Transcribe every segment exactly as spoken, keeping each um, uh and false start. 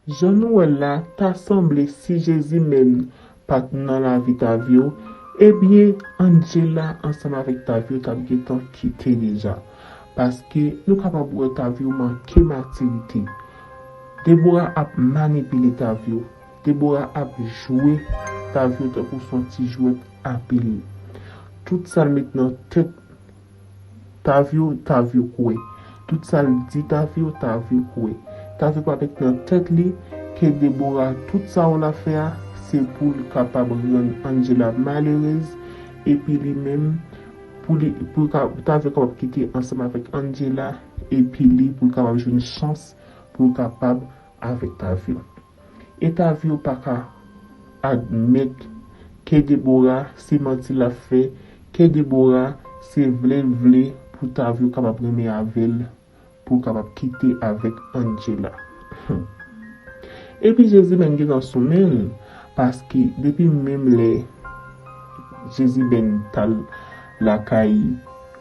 Jan nou wè l la, ta sanble si Jezi menm pa t nan lavi Tavyo, ebyen, Angela ansanm avèk Tavyo t ap gentan kite deja. Paske nou kapab wè Tavyo manke matirite. Debora ap manipile Tavyo. Debora ap jwe Tavyo tankou s on ti jwèt apil. Tout sa l met nan tèt Tavyo, Tavyo kwè. Tout sa l di Tavyo, Tavyo kwè. Tavyo pa met nan tèt li ke Debora, tout sa w l ap fè a, se pou l kapab rann Angela malerez, epi li menm, pou li, pou ka, Tavyo kapab kite ansanm avèk Angela, epi li pou l kapab jwenn chans pou l kapab avèk Tavyo. E Tavyo pa ka admèt ke Debora se manti l ap fè, ke Debora se vle l vle pou Tavyo kapab renmen avè l, pou l kapab kite avèk Angela. Epi Jezi menm gentan sou men l, paske depi menm lè Jezi menm t al lakay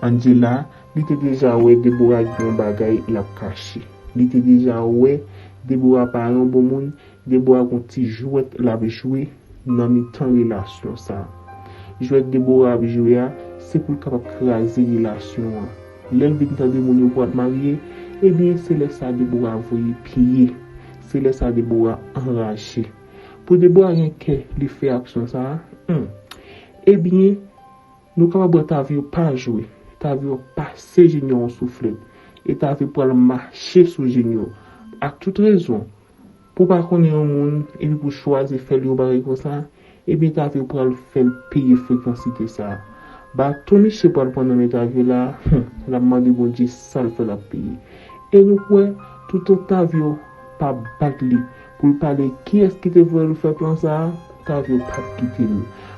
Angela, li te deja wè Debora gen yon bagay l ap kache. Li te deja wè Debora pa yon bon moun, Debora gon ti jwèt l ap jwe nan mitan relasyon sa a. Jwèt Debora ap jwe a, se pou l kapab kraze relasyon an. Lè l vin tande moun yo pral marye, ebyen, se lè sa Debora voye pye. Se lè sa Debora anraje. Pou Debora gen kè li fè aksyon sa a, hmm, ebyen, nou kapab wè Tavyo pa jwe. Tavyo pase Junior yon souflèt. E Tavyo pral mache sou Junior. Ak tout rezon, pou w pa konnen yon moun, epi pou w chwazi fè l yon bagay konsa, ebyen Tavyo pral fè l peye frekansite sa a. Baton misye pral pran nan men Tavyo la, hmm, l ap mande Bondye sa l fè l ap peye. E nou kwè, toutan Tavyo pa bat li pou l pale kiyès ki te voye l fè plan sa a, Tavyo p ap kite l.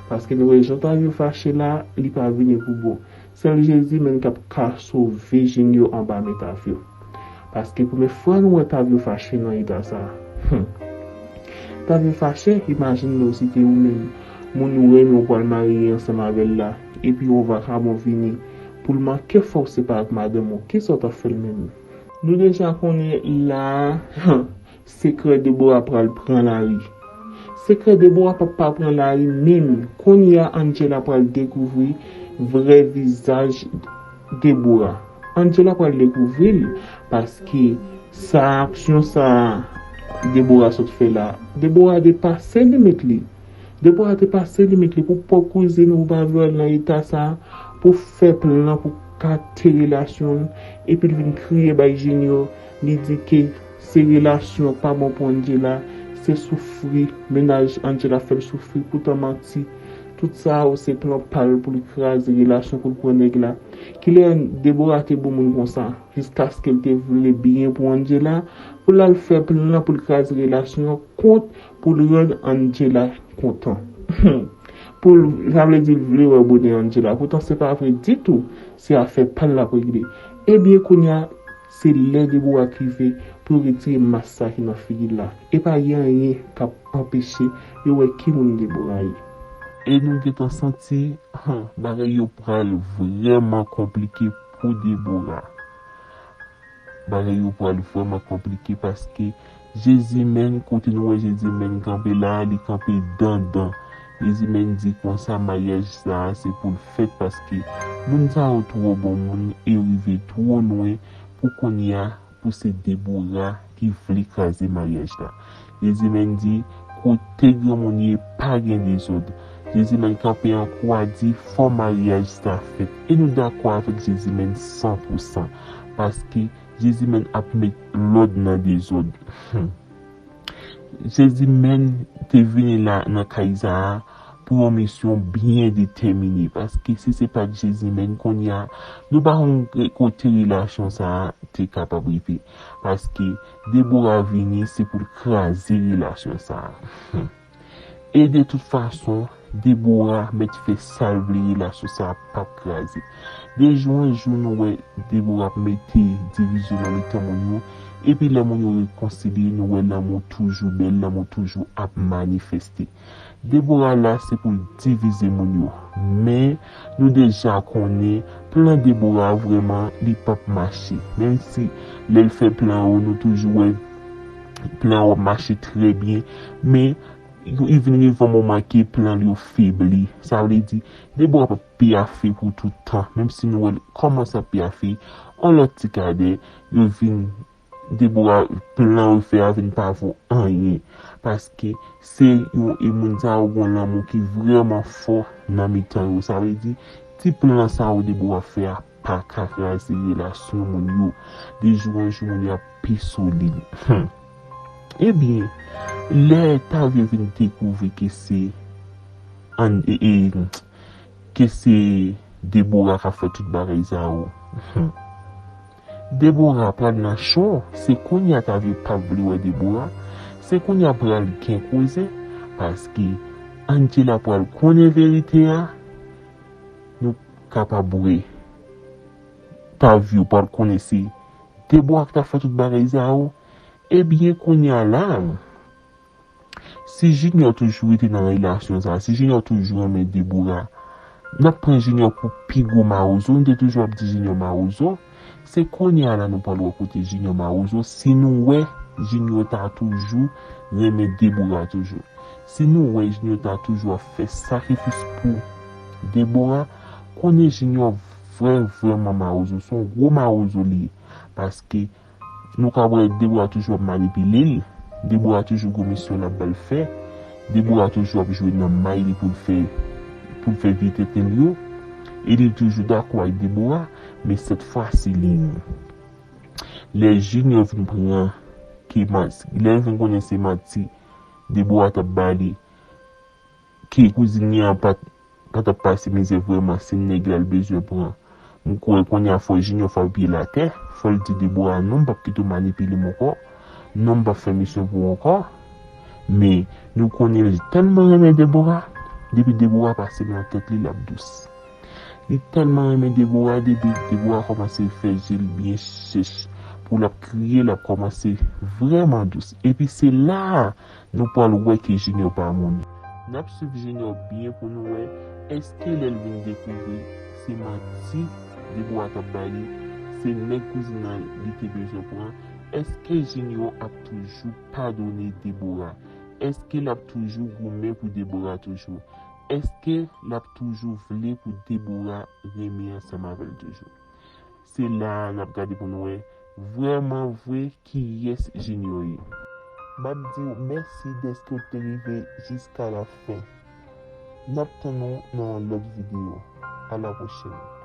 Paske nou wè jan Tavyo fache la, li pa vini pou bon. Sèl Jezi menm k ap ka sove Junior anba men Tavyo. Paske premye fwa nou wè Tavyo fache nan eta sa a. Hmm. Tavyo fache, imajine w si te ou menm. Moun ou renmen w pral marye ansanm avè l la. Epi yon vakabon vini. Pou l manke fè w separe ak madanm ou, kisa w t ap fè l menm? Nou deja konnen la a, sekrè Debora pral pran lari. Sekrè Debora p ap pa pran lari menm. Kounye a Angela pral dekouvri vrè vizaj Debora. Angela pral dekouvri l, paske sa aksyon sa a Debora sot fè la, Debora depase limit li. Debora depase limit li pou pwòp kouzin ou pa vle al nan eta sa a, pou fè plan pou kate relasyon l, epi l vin kriye bay Junior, li di ke se relasyon pa bon pou Angela, se soufri, mennaj Angela fè l soufri, poutan manti. Tout sa yo se plan pa l pou l kraze relasyon, pou l pran nèg la. Kilè Debora te bon moun konsa, jiskaske l te vle byen pou Angela, pou l al fè plan pou l kraze relasyon an kont, pou l rann Angela kontan. Pou l, sa vle di l vle wè bonè Angela. Poutan se pa vre ditou, se afè pa l l ap regle. Ebyen kounye a, se lè Debora k rive pou yo retire mas sa ki nan figi l la. E pa gen anyen k ap anpeche yo wè ki moun Debora ye. E nou gentan santi, hmm, bagay yo pral vrèman konplike pou Debora. Bagay yo pral vrèman konplike paske Jezi menm, kote nou wè Jezi menm kanpe la a, li kanpe dandan. Jezi menm di konsa maryaj sa a se pou l fèt paske moun sa yo twò bon moun e yo rive twò lwen pou kounye a pou se Debora ki vle kraze maryaj la. Jezi menm di, kote granmoun ye, pa gen dezòd. Jezi menm kanpe an kwa di, fò maryaj sa fèt. E nou dakò avèk Jezi menm san pou san. Paske Jezi menm ap met lòd nan dezòd. Hmm. Jezi menm te vini la nan kay sa a pou yon misyon byen detèmine. Paske si se pa t Jezi menm kounye a, nou pa konn kote relasyon sa a te kapab rive. Paske Debora vini, se pou l kraze relasyon sa a. Hmm. E de tout fason, Debora mèt fè sa l vle, relasyon sa a p ap kraze. De jou an jou, nou wè Debora ap mete divizyon nan mitan moun yo. Epi lè moun yo rekonsilye, nou wè lanmou toujou bèl, lanmou toujou ap manifeste. Debora la, se pou l divize moun yo. Men, nou deja konnen, plan Debora vrèman, li p ap mache. Menm si lè l fè plan yo, nou toujou wè plan w ap mache trè byen, men yo, li vin rive yon moman ke plan l yo febli. Sa vle di, Debora p ap piyafe pou tout tan, menm si nou wè l kòmanse ap piyafe, yon lòt ti kadè, yo vin, Debora, plan yo fè a vin pa vo anyen, paske se yon, e moun sa yo gon lanmou ki vrèman fò nan mitan yo. Sa vle di, ti plan sa yo Debora fè a pa ka kraze relasyon moun yo. De jou an jou, moun yo ap pi solid. Hmm. Ebyen, lè Tavyo vin dekouvri ke se Ann-, e, e, ke se Debora k ap fè tout bagay sa yo. Hmm. Debora pral nan cho, se kounye a Tavyo p ap vle wè Debora, se kounye a pral gen koze, paske Angela pral konnen verite a, nou kapab wè Tavyo pral konnen se Debora ki t ap fè tout bagay sa yo. Ebyen, kounye a la, si Junior toujou rete nan relasyon sa, si Junior toujou renmen Debora, n ap pran Junior pou pi gwo mawozo, nou te toujou ap di Junior mawozo, se kounye a la nou pral wè kote Junior mawozo, si nou wè Junior ta toujou renmen Debora toujou. Si nou wè Junior ta toujou ap fè sakrifis pou Debora, konnen Junior vrè, vrèman mawozo, se yon gwo mawozo li ye. Paske nou ka wè Debora toujou ap manipile l, Debora toujou gon misyon l ap ba l fè, Debora toujou ap jwe nan may li pou l fè, pou l fè vye tenten l yo, e li toujou dakò ak Debora, men sèt fwa se li menm. Lè Junior vin pran ke manti, lè l vin konnen se manti Debora t ap ba li, ke kouzin li an pa t, pa t ap pase mizè vrèman, se nèg la l bezwen pran. M kwè kounye a fò Junior frape l atè, fò l di Debora non, m p ap kite w manipile m ankò, non, m p ap fè misyon pou w ankò. Men, nou konnen l tèlman renmen Debora, depi Debora pase nan tèt li, l ap dous. Li tèlman renmen Debora, depi Debora kòmanse fè je l byen chèch, pou l ap kriye, l ap kòmanse vrèman dous. Epi se la a, nou pral wè ke Junior pa moun. N ap swiv Junior byen pou nou wè, èske lè l vin dekouvri se manti Debora t ap ba li, se nèg kouzin nan li te bezwen pran, èske Junior ap toujou padone Debora? Èske l ap toujou goumen pou Debora toujou? Èske l ap toujou vle pou Debora renmen ansanm avè l toujou? Se la a n ap gade pou n wè vrèman vre kiyès Junior ye. M ap di w mèsi dèske w te rive jiska la fen. N ap tann ou nan yon lòt videyo. A la pwochèn.